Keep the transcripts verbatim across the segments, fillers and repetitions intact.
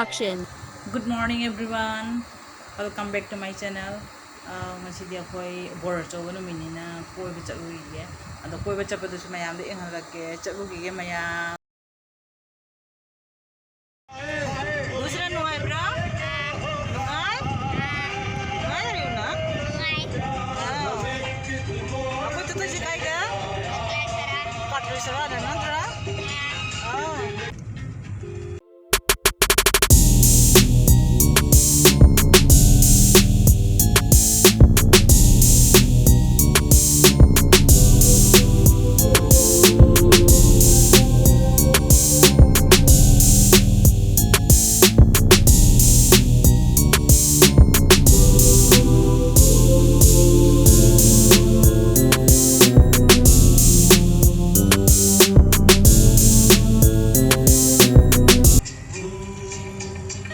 Action. Good morning, everyone. Welcome back to my channel. ꯑꯥ, ꯉꯁꯤꯗꯤ ꯑꯩꯈꯣꯏ ꯕꯣꯔ ꯑꯆꯧꯕ ꯅꯨꯃꯤꯠꯅꯤꯅ ꯀꯣꯏꯕ ꯆꯠꯂꯨꯔꯤꯒꯦ꯫ ꯑꯗꯣ ꯀꯣꯏꯕ ꯆꯠꯄꯗꯨꯁꯨ ꯃꯌꯥꯝꯗ ꯌꯦꯡꯍꯜꯂꯛꯀꯦ꯫ ꯆꯠꯂꯨꯈꯤꯒꯦ ꯃꯌꯥꯝ꯫ ꯅꯨꯡꯉꯥꯏꯕ꯭ꯔꯥ? ꯅꯨꯡꯉꯥꯏ? ꯅꯨꯡꯉꯥꯏ, ꯑꯌꯨꯅ? ꯑꯥ꯫ ꯑꯩꯈꯣꯏ ꯆꯠꯇꯣꯏꯁꯦ ꯀꯥꯏꯗ? ꯄꯥꯠꯇ꯭ꯔꯣꯏ ꯁꯔꯥꯗ ꯅꯠꯇ꯭ꯔꯥ? ꯑꯥ꯫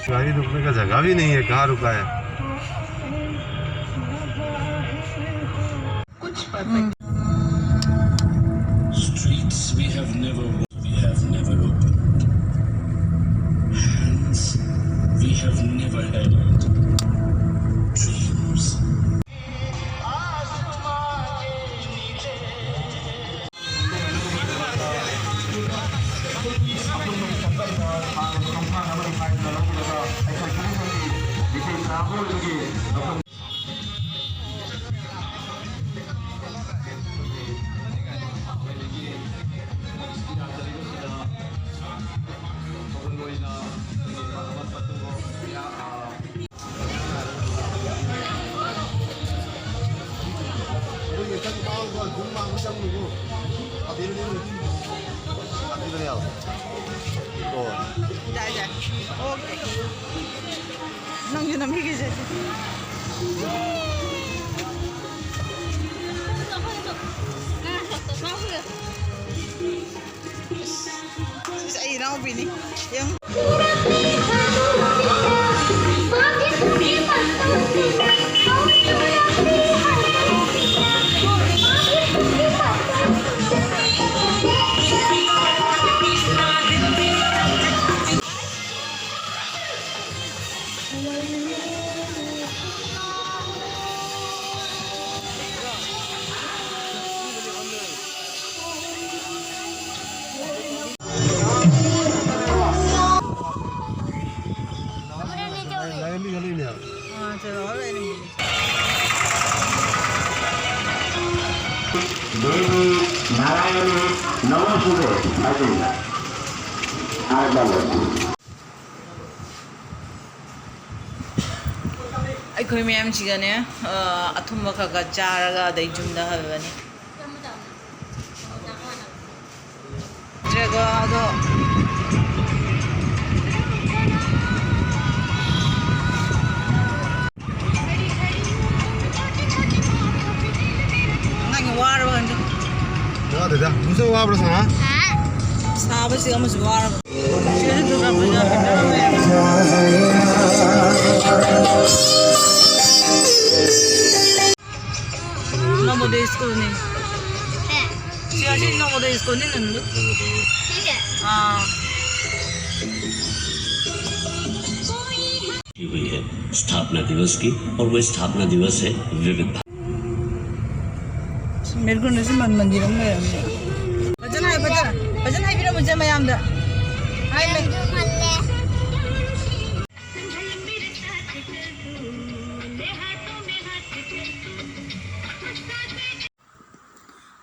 गाड़ी रुकने का जगह भी नहीं है, कहाँ रुका है? Streets we have never walked, we have never opened. Hands we have never held. Dreams. ꯌꯥꯏ, ꯌꯥꯏ꯫ ꯑꯣꯀꯦ꯫ ꯅꯪꯁꯨ ꯅꯝꯕꯤꯒꯦꯁꯦ꯫ ꯁꯤꯁꯦ ꯑꯩ ꯏꯅꯥꯎꯄꯤꯅꯤ꯫ ꯌꯦꯡꯉꯨ꯫ ꯅꯃꯥꯡ ꯁꯨꯔꯦ ꯍꯥꯏꯕꯅꯤꯅ꯫ ꯍꯥꯏꯕ ꯑꯩꯈꯣꯏ ꯃꯌꯥꯝꯁꯤꯒꯅꯦ, ꯑ, ꯑꯊꯨꯝꯕ ꯈꯔ ꯈꯔ ꯆꯥꯔꯒ ꯑꯗꯩ ꯌꯨꯝꯗ ꯍꯜꯂꯅꯤ꯫ ꯅꯠꯇ꯭ꯔꯒ ꯑꯗꯣ ꯑꯉꯥꯡꯒꯤ ꯋꯥꯔꯕ ꯈꯪꯗꯦ꯫ ꯋꯥꯗꯦꯗ꯫ ꯃꯨꯁꯨ ꯋꯥꯕ꯭ꯔꯣ, ꯁꯅꯥ? ꯍꯥ? ꯁꯥꯕꯁꯤꯒ ꯑꯃꯁꯨ ꯋꯥꯔꯕ꯫ ꯁꯤꯗꯁꯨ ꯗꯨꯔꯒꯥ ꯄꯨꯖꯥ ꯀꯦꯟꯗꯜ ꯂꯩꯔꯝꯃꯦ꯫ ꯅꯣꯕꯣꯗꯌ ꯁ꯭ꯀꯨꯜꯅꯤ꯫ ꯁꯤ ꯑꯁꯤ ꯅꯣꯕꯣꯗꯌ ꯁ꯭ꯀꯨꯜꯅꯤ, ꯅꯪꯗꯣ꯫ ꯑꯥ꯫ की हुई है स्थापना दिवस की, और वो स्थापना दिवस है विविध भारती। ꯃꯦꯔꯒꯨꯟꯗꯁꯨ ꯃꯟ ꯃꯟꯗꯤꯔ ꯑꯃ ꯂꯩꯔꯝꯃꯦ꯫ ꯐꯖꯅ ꯍꯥꯏ, ꯐꯖꯅ, ꯐꯖꯅ ꯍꯥꯏꯕꯤꯔꯝꯃꯨꯁꯦ ꯃꯌꯥꯝꯗ꯫ ꯍꯥꯏ, ꯃꯦ-, ꯌꯥꯝꯁꯨ ꯃꯜꯂꯦ꯫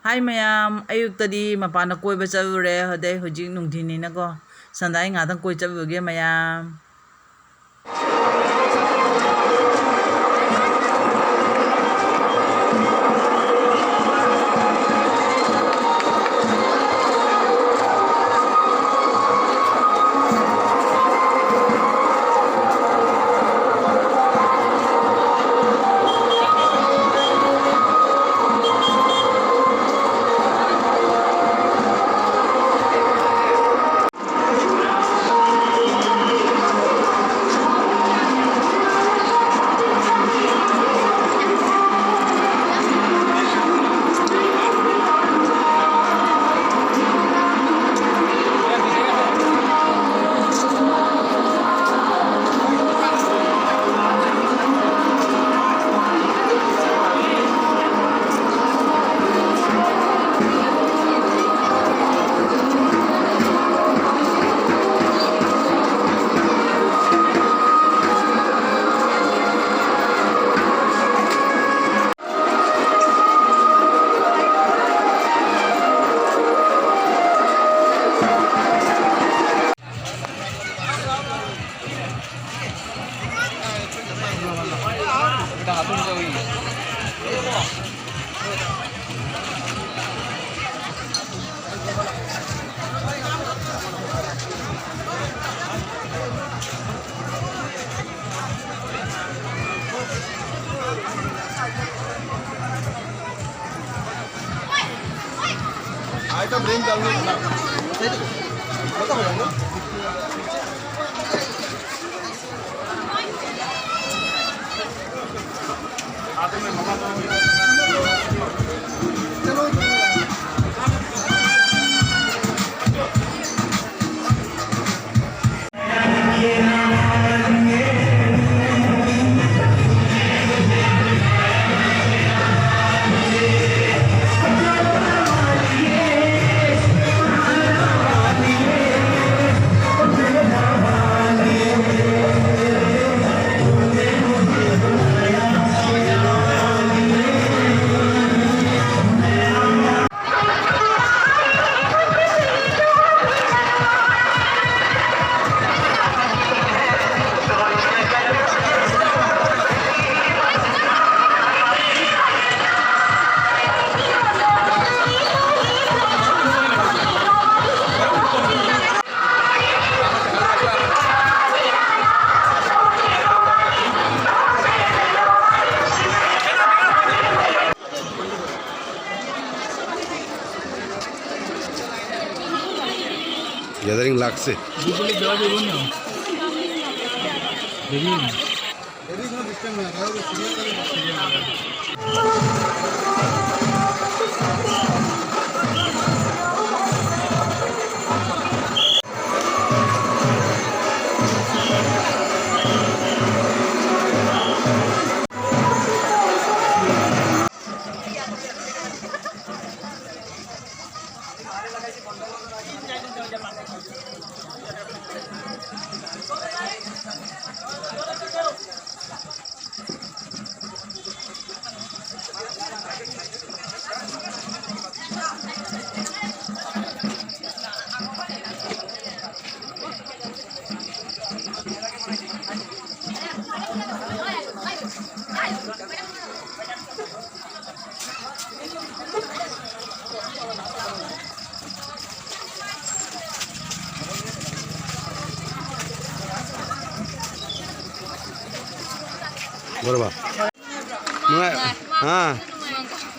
ꯍꯥꯏ ꯃꯌꯥꯝ, ꯑꯌꯨꯛꯇꯗꯤ ꯃꯄꯥꯟꯗ ꯀꯣꯏꯕ ꯆꯠꯂꯨꯔꯦ, ꯑꯗꯩ ꯍꯧꯖꯤꯛ ꯅꯨꯡꯊꯤꯟꯅꯤꯅꯀꯣ, ꯁꯟꯗꯥꯏ ꯉꯥꯛꯇꯪ ꯀꯣꯏ ꯆꯠꯂꯨꯔꯒꯦ ꯃꯌꯥꯝ꯫ Gathering লাগছে। ꯂꯣꯏꯔꯕ? ꯅꯨꯡꯉꯥꯏ꯫ ꯍꯥ?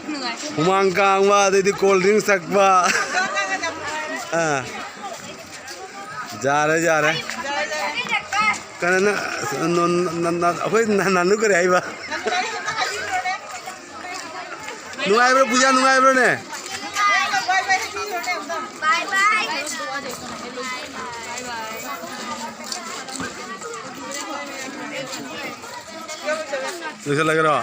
ꯅꯨꯡꯉꯥꯏ꯫ ꯍꯨꯃꯥꯡ ꯀꯥꯡꯕ, ꯑꯗꯩꯗꯤ cold drinks ꯊꯛꯄ꯫ ꯑꯥ, ꯌꯥꯔꯦ, ꯌꯥꯔꯦ꯫ ꯀꯅꯥꯅ, ꯅ-, ꯅ-, ꯅ-, ꯑꯩꯈꯣꯏ ꯅ-, ꯅꯥꯅꯨ ꯀꯔꯤ ꯍꯥꯏꯕ? ꯅꯨꯡꯉꯥꯏꯕ꯭ꯔꯣ, ꯄꯨꯖꯥ, ꯅꯨꯡꯉꯥꯏꯕ꯭ꯔꯣꯅꯦ? ꯂꯣꯏꯁꯤꯜꯂꯒꯦꯔꯣ?